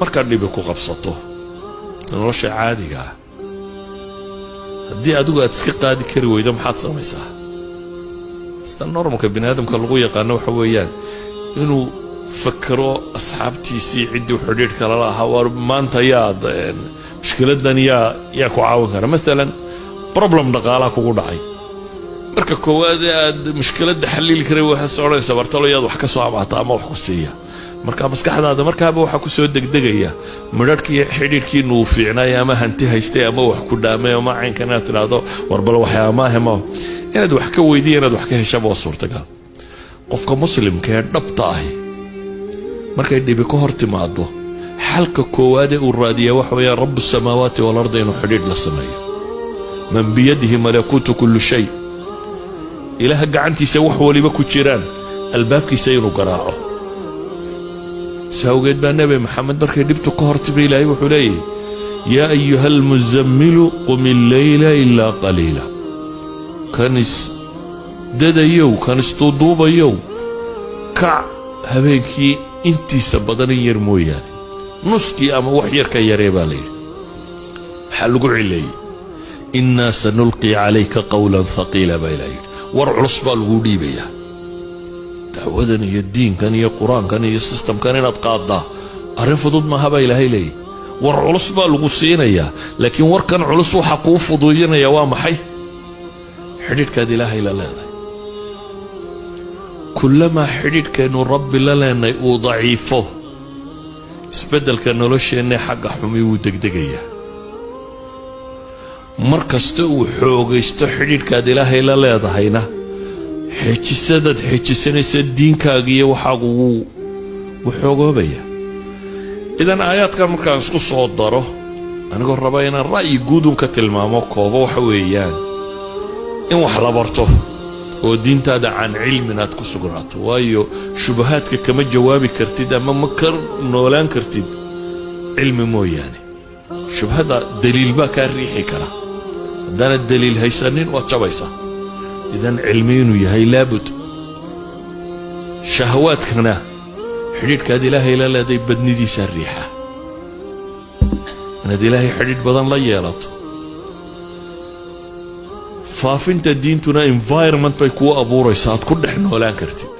Markaad dhibi ku qabsato nolosha caadiga ah, haddii adigu aad iska qaadi kari weydo, maxaad samaysaa? Sida normalka bini aadamka lagu yaqaano waxa weeyaan inuu fakero asxaabtiisii, ciddii xidhiidhka lala ahaa. War maanta yaad mushkiladan yaa ku caawin kara? Maalan problem dhaqaalaa kugu dhacay. Marka koowaad ee aad mushkiladda xalili karay, waxaad soconaysa bartalo yaad wax ka soo amaata ama wax ku siiya. Marka maskaxdaada markaaba waxaa kusoo degdegaya midharhkii xidhiidhkiinu uu fiicnaay ama hanti haystay ama wax ku dhaamay ama caynkan, inaad tidhaahdo, "War bal waxyaamaahema," inaad wax ka weydiiya, inaad wax ka heshaba waa suurtagal. Qofka muslimka ee dhabta ahi markay dhibi ka hor timaado, xalka koowaadee uu raadiyaa waxa weeyaan رب السماوات والأرض inuu xidhiidh la sameeyo، من بيده ملكوت كل شيء، Ilaaha gacantiisa wax waliba ku jiraan, albaabkiisa inuu garaaco. Si awgeed baa Nebi Maxamed markay dhibtu ka hortimi, Ilaahay wuxuu leeyahy: يا أيها المزمل قم الليل إلا قليلا. Kan isdadayow, kan isduuduubayow, kac habeenkii intiisa badan in yar mooyaane, nuskii ama wax yar ka yaree baa layidhi. Maxaa lagu cileeyey? إنا سنلقي عليك قولا ثقيلا baa Ilaah yidhi. War culus baa laguu dhiibayaa. Dacwadan iyo diinkan iyo Qur-aankan iyo systemkan inaad qaaddaa arrin fudud maaha baa Ilaahay leeyahy. War culus baa lagu siinayaa, laakiin warkan culus waxaa kuu fuduudinaya waa maxay? Xidhiidhkaad Ilaahay la leedahay. Kullamaa xidhiidhkeennu Rabbi la leenay uu daciifo, isbeddelka nolosheenna xagga xumi wuu degdegayaa. Mar kasta uu xoogaysto xidhiidhkaad Ilaahay la leedahayna, xejisadaad xejisanaysa diinkaaga iyo waxaagu wuu xoogoobaya. Idan aayaadkan markaan isku soo daro, anigoo raba inaan ra'yi guudun ka tilmaamo, koobo, waxa weeyaan in wax la barto oo diintaada can cilmin aad ku sugnaato, waayo shubahaadka kama jawaabi kartid ama ma ka noolaan kartid cilmi mooyaane. Shubhada daliil baa kaa riixi kara. Haddaanad daliil haysanin, waad jabaysaa. Idan cilmi inuu yahay laabud. Shahawaadkana xidhiidhkaad Ilaahay la leeday badnidiisaa riixa, inaad Ilaahay xidhiidh badan la yeelato. Faafinta diintuna environment bay kuu abuuraysaa aad ku dhex noolaan kartid.